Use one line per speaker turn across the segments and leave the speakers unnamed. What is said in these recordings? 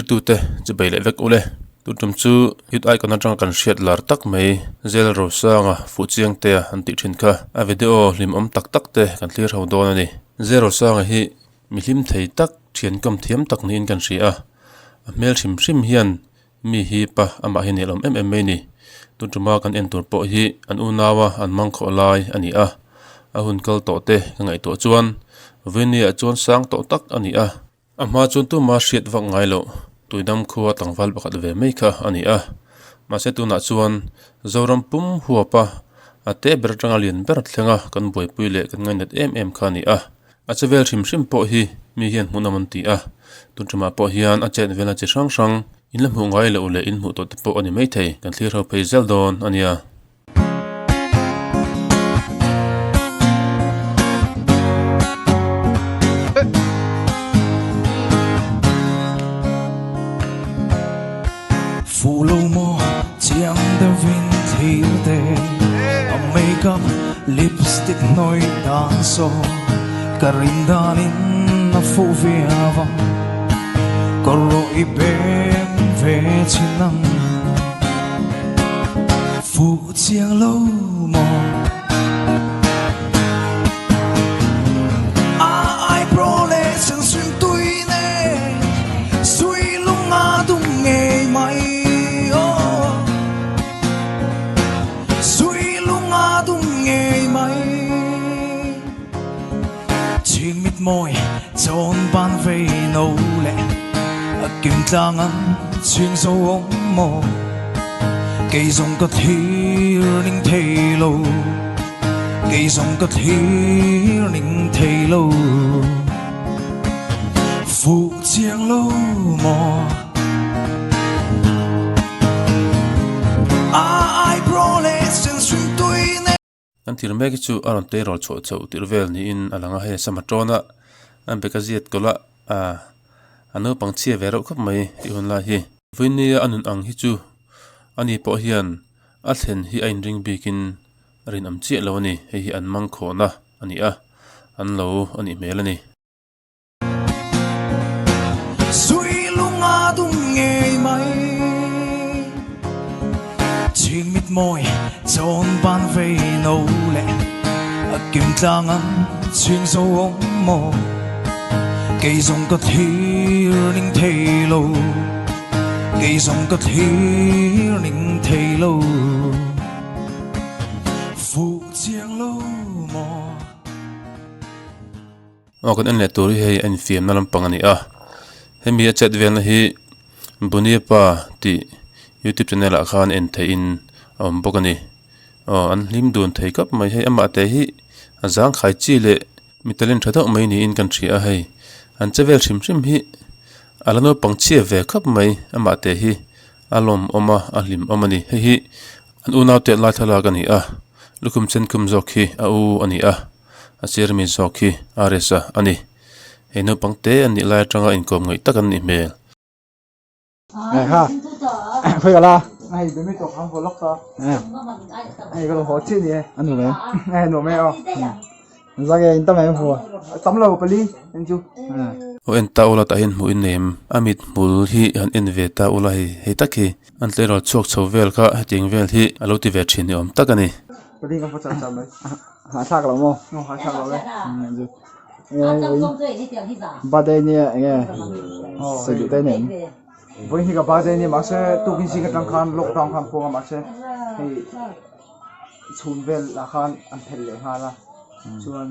Thlirtute chu bei leh vek ule. Tun tum chu Youth Icon atanga kan hriat lar tak mai Zel Rosanga Fuhchiangtea an tih thin kha a video hlimawm tak tak te kan thlir ho dawn a ni. Zel Rosanga hi mi hlim thei tak, thian kam thiam tak niin kan hria a, a hmel hrim hrim hian Mi hi pa amah hi nelawm em em mai ni. Tun tuma kan en tur pawh hi an unaua an mangkhawh lai a ni a, a hun kal tawh te ka ngaihtuah chuan Vawini-ah chuan sang tawh tak a ni a. A hma chuan tuma hriat vak ngai loh Tuidam khua tlangval pakhat ve mai kha a ni a. Mahse tunah chuan Zoram pum huapa a te ber atanga lian ber thlenga kan buaipui leh kan ngainat em em kha a ni a. A che vel hrim hrim pawh hi mi hian hmuhnawm an ti a, tun tumah pawh hian a chet velna chi hrang hrang in la hmuh ngai loh leh in hmuh tawh te pawh a ni maithei, kan thlir ho phei zel dawn a nia.
Fuh lo maw chiang deuhin thlir te a makeup lipstick hnawih dan saw ka rin danin a fuh viau ang kawr rawh i beng ve chin ang fuh chiang lo maw. Kei zawng ka thlir ning thei lo Fuh chiang lo maw A eyebrow leh sen sui tui nen.
Kan thir mek hi chu a rawn tleirawl chhuah chhoh tirh vel niin a lang a, hei sama tawn a an beka ziat kawlh a ah a naupang chhia ve reuh khawp mai tih hun lai hi. Vawinia a nun ang hi chu ani pawh hian a thlen hi a inring bikin A rinawm chiah lo a ni, hei hi an mangkhawhna a ni a, an lo a nih hmel a ni.
Sui lunga dum ngei mai Chhing mit mawi chawn ban vei no leh A kim tlang ang chhing zo awm maw Kei zawng ka thlir ning thei lo Kei zawng ka thlir ning thei lo. Fuh chiang lo maw?
Aw kan en leh tur hi hei a infiamna lampang a ni a, hemi a chet velna hi Buniapa tih youtube channel ah khan en theih in a awm bawk a ni, aw an hlim dun thei khawp mai hei amah te hi a zangkhai chi leh mi talent tha deuh mai niin kan hria a hei an che vel hrim hrim hi a la naupang chhia ve khawp mai amah te hi a lawmawm a a hlimawm a ni hei hi. An unau te lai thlalak a ni a, lukhum sen khum zawk hi a u a ni a, a sir mi zawk hi Aresa a ni. Hei naupang te an nih lai atanga inkawm ngaih tak an nih hmel.
Hei ha khawi ka la hei be mi tawk ang vlog ka hei ka lo haw chi ni e a nuam em hei nuam e aw zak e in tam em fu tam lo pali en chu
Aw en ta ula tah hian hmuh in nei em a mit hmul hi han en ve ta ula hei hei tak hi. An tleirawl chhuak chho vel kha hetiang vel hi a lo ti ve thin ni awm tak a ni.
Hahthlak lo maw? Hahthlak lo e. Birthday nia enge sawi duh te nen. Vawiin hi ka birthday nia mahse tukin zing atang khan lockdown khan phuang a mahse hei chhun vel ah khan an phelh leh nghal a chuan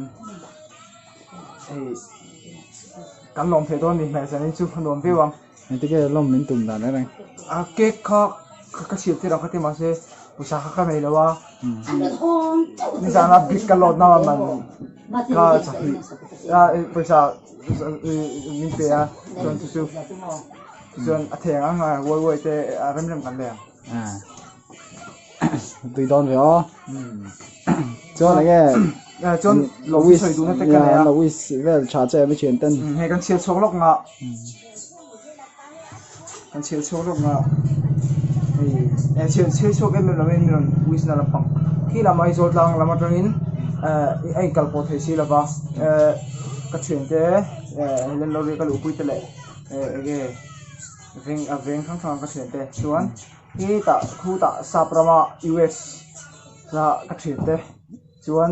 hei kan lawm theih dawn a ni hmel zanin chu a nuam viau ang. Engti nge lawm min tum dan reng? A cake kha ka siam tir ang ka ti mahse pawisa kha ka nei lo a nizana brick ka load na man ka chahnih a pawisa min pe a chuan chu chu chuan a thei ang ang uai uai te a rem rem kan lei ang. Tui dawn ve aw chuan enge chuan lo wish sawi duhna te ka nei a lo wish vel tha che mi thian ten hei kan chhiar chhuak lawk nga kan chhiar chhuak lawk nga hei eh chhiar chhiar chhuak em em lovin min rawn wish na lampang khi lam Aizawl tlang lam atangin eh a inkal pawh thei si lova eh ka thiante eh Helen Lawrie ka luhpui te leh eh enge. Veng a veng hrang hrang ka thiante chuan hetah khutah sap rama US a ka thiante chuan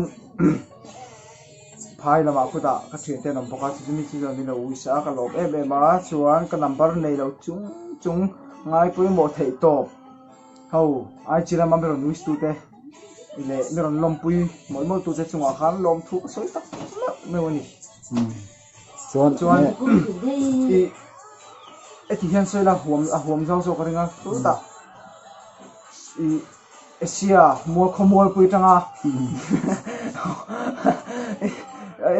phai lamah khutah ka thiante an awm bawk a chu mi chu chuan min lo wish a ka lawm em em a chuan ka number nei lo chung chung ngai pawimawh theih tawp ho IG lama mi rawn wish tute leh mi rawn lawmpui mawlh mawlh tute chungah khan lawmthu ka sawi tak meuh meuh a ni.
Chuan
chuan i heti hian sawi la huam a huam zau zawk a ring a chutah i Asia mual khawmualpui atanga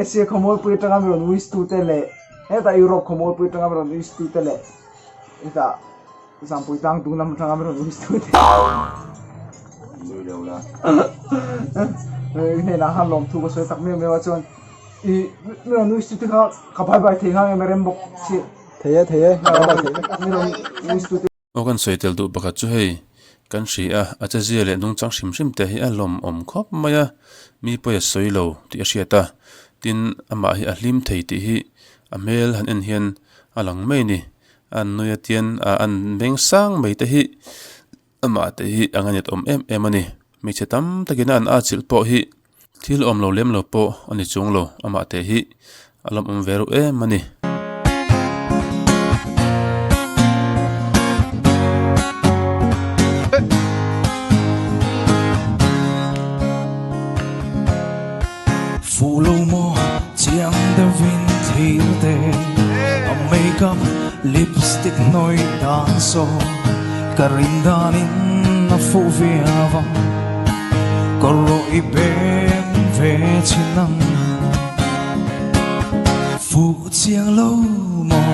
Asia khawmualpui atanga mi rawn wish tute leh hetah Europe khawmualpui atanga mi rawn wish tute leh hetah Zampui tlang dung lam atanga mi rawn wish tute hnenah khan lawmthu ka sawi tak meuh meuh a chuan. I mi rawn wish tu te kha ka bye bye thei nghal em a rem bawk chiah.
Thei e thei e bye bye thei vek.
Mi rawn wish tu te.
Aw kan sawi tel duh pakhat chu hei kan hri a, a chezia leh nungchang hrim hrim te hi a lawmawm khawp mai a, mi pawi a sawi lo tih a hriat a, tin amah hi a hlim thei tih hi a hmel han en hian a lang mai a ni, a nui a tian a an beng sang mai te hi amah te hi a ngainat awm em em a ni, hmeichhe tam takin a an atchilh pawh hi. Thil awm lo lem lo pawh a ni chung lo, amah teh hi a lawmawm ve reuh em a ni.
Fuh lo maw chiang deuhin thil te a makeup lipstick hnawih dan saw ka rin danin a fuh viau ang. Ka rawh i beng ve chin ang Fuh chiang lo maw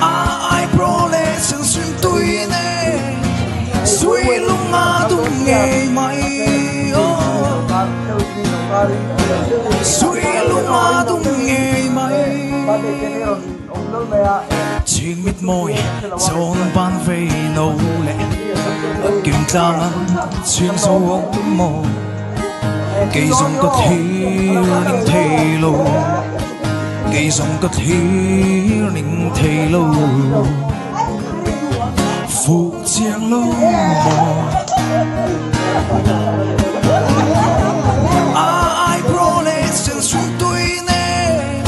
A eyebrow leh sen swim tui nen Sui lung a dum ngei mai oh Sui lung a dum ngei mai Chhing mit mawi chawn ban vei no leh a kim tlang an chhing zo awm maw Kei zawng ka thlir ning thei lo Kei zawng ka thlir ning thei lo Fuh chiang lo maw A eyebrow leh sen sum tui nen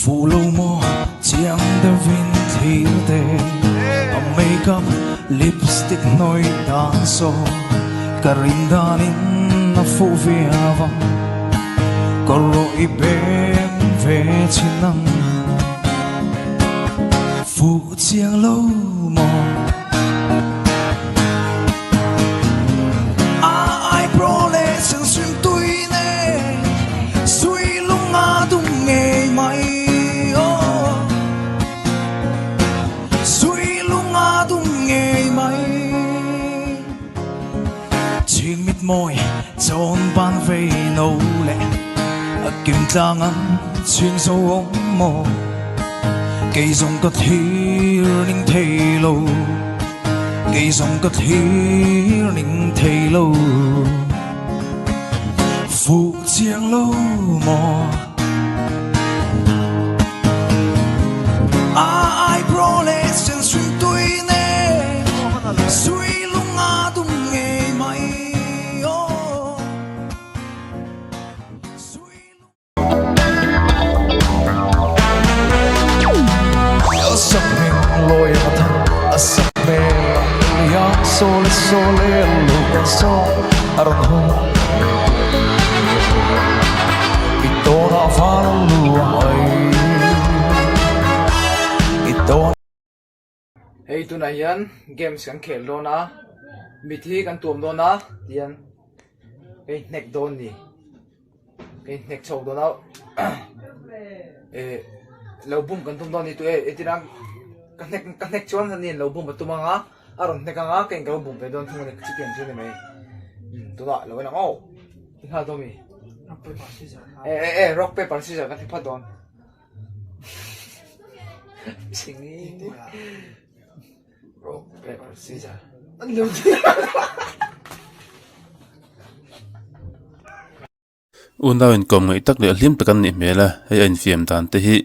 Fuh lo maw chiang deuhin thlir te A makeup lipstick hnawih dan saw Ka rin danin a fuh viau ang Ka rawh i beng ve chin ang Fuh chiang lo maw A eyebrow leh sen swim tui nen Sui lung a dum ngei mai oh Sui lung a dum ngei mai Chhing mit mawi chawn ban vei no leh A kim tlang an chhing zo awm maw Kei zawng ka thlir ning thei lo Kei zawng ka thlir ning thei lo Fuh chiang lo maw A eyebrow leh sen sui tui nen Sui lung a dum ngei mai aw Sui
Hei tunah hian games kan khel dawn a mit hi kan tuam dawn a tihian hei hnek dawn a ni. Ka inhnek chho dawn a eh. Lo bum kan tum dawn ni tu e entirna ka hnek ka hnek chuan ani lo bum a tum anga a rawn hnek anga ka in ka lo bum ve dawn thung a ni chutiang chu a ni mai tunah lo en ang aw i nghal dawn mi e e e rock paper scissor kan ti phawt dawn rock paper scissor an lo ti.
Unau inkawm ngaih tak leh hlim tak an nih hmel a, hei a infiam dan te hi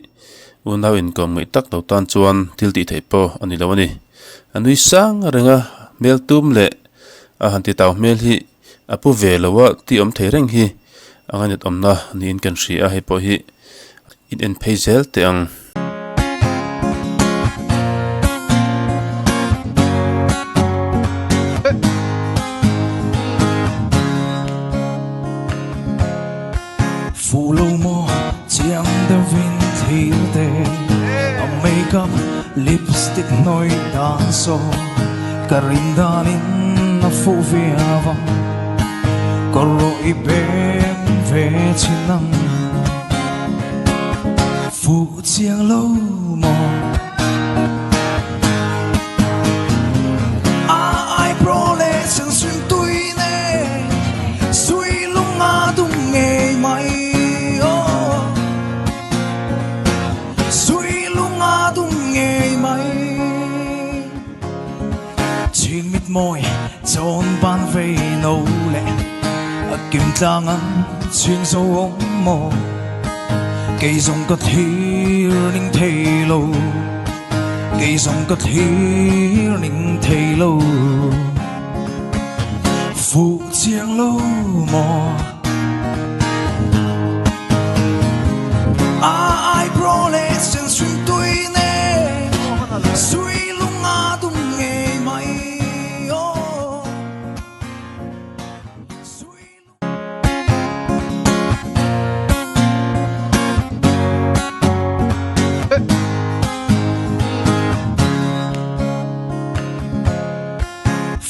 unau inkawm ngaih tak lo tan chuan thil tih theih pawh a ni lo a ni. A nui sang reng a, hmel tum leh a han ti tau hmel hi a pu ve lo a tih awm thei reng hi a ngainat awmna niin kan hria a, hei pawh hi in en phei zel teh ang.
Fu lo maw chiang deuhin thlir te a makeup lipstick hnawih dan saw ka rin danin a fuh viau ang ka rawh i beng ve chin ang. Fuh chiang lo maw? A eyebrow leh sensuin tui nen Sui lung a dum ngei mai aw Sui lung a dum ngei mai Chhing mit mawi chawn ban vei no leh a kim tlang ang chhing zo awm maw Kei zawng ka thlir ning thei lo Kei zawng ka thlir ning thei lo Fuh chiang lo maw A eyebrow leh sen sui tui nen Sui lung a dum ngei mai aw Sui lung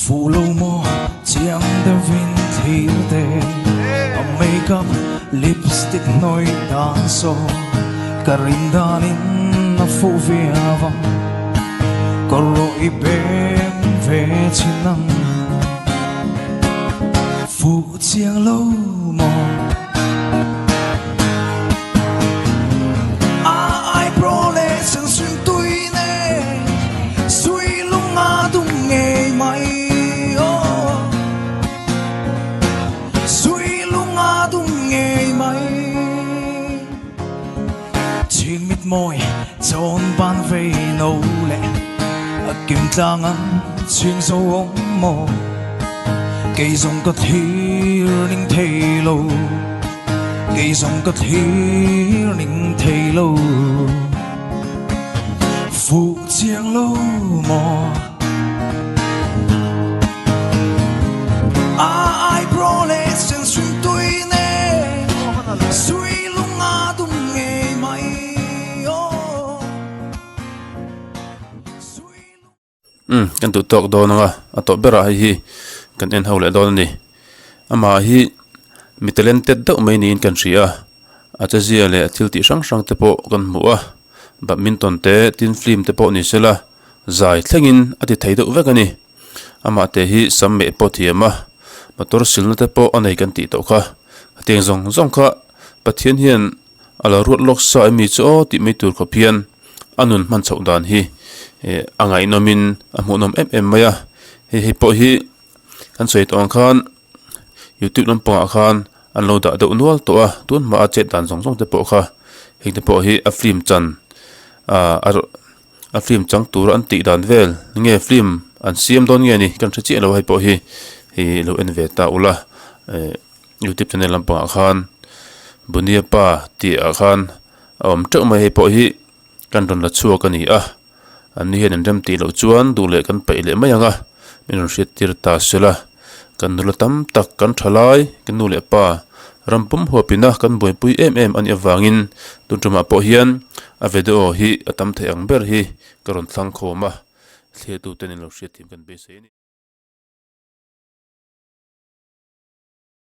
Fu lo maw chiang deuhin thlir te A makeup lipstick hnawih dan saw Ka rin danin a fuh viau ang Ka rawh i beng ve chin ang Fuh chiang lo maw A eyebrow leh sen suih tui nen Sui lung a dum ngei mai aw Sui lung a dum ngei mai Chhing mit mawi chawn ban vei no leh a kim tlang ang chhing zo awm maw Kei zawng ka thlir ning thei lo Kei zawng ka thlir ning thei lo Fuh chiang lo maw A eyebrow leh sen sui tui nen Sui lung a dum ngei mai aw Sui lung
Umm kan duh tawk dawn ang a, a tawp berah hei hi kan en ho leh dawn a ni. Amah hi mi talented deuh mai niin kan hria a, a chezia leh a thil tih hrang hrang te pawh kan hmu a, badminton te tin film te pawh ni sela zai thlengin a ti thei deuh vek a ni. Amah te hi sam meh pawh thiam a, motor silna te pawh a nei kan tih tawh kha, hetiang zawng zawng kha Pathian hian A lo ruat lawk sa emi chu aw tih mai tur khawp hian a nun hman chhoh dan hi a ngaihnawmin a hmuhnawm em em mai a, hei hei pawh hi kan sawi tawh ang khan youtube lampangah khan an lo dah deuh nual tawh a tun hma a chet dan zawng zawng te pawh kha heng te pawh hi a film chan ah a film chang tura an tih dan vel nge film an siam dawn nge ni kan hre chiah lo a hei pawh hi hei lo en ve ta ula eh. Youtube channel lampangah khan Bunia pa tih ah khan a awm teuh mai hei pawh hi kan rawn la chhuak a ni a an ni hian an rem tih loh chuan duh leh kan paih leh mai ang a min rawn hriat tir ta sela kan nula tam tak kan tha lai kan nu leh pa ram pum huap ina kan buaipui em em a nih avangin tun tumah pawh hian a video hi a tam theih ang ber hi ka rawn thlang khawm a thlir tute nen lo hriat thiam kan beisei a ni.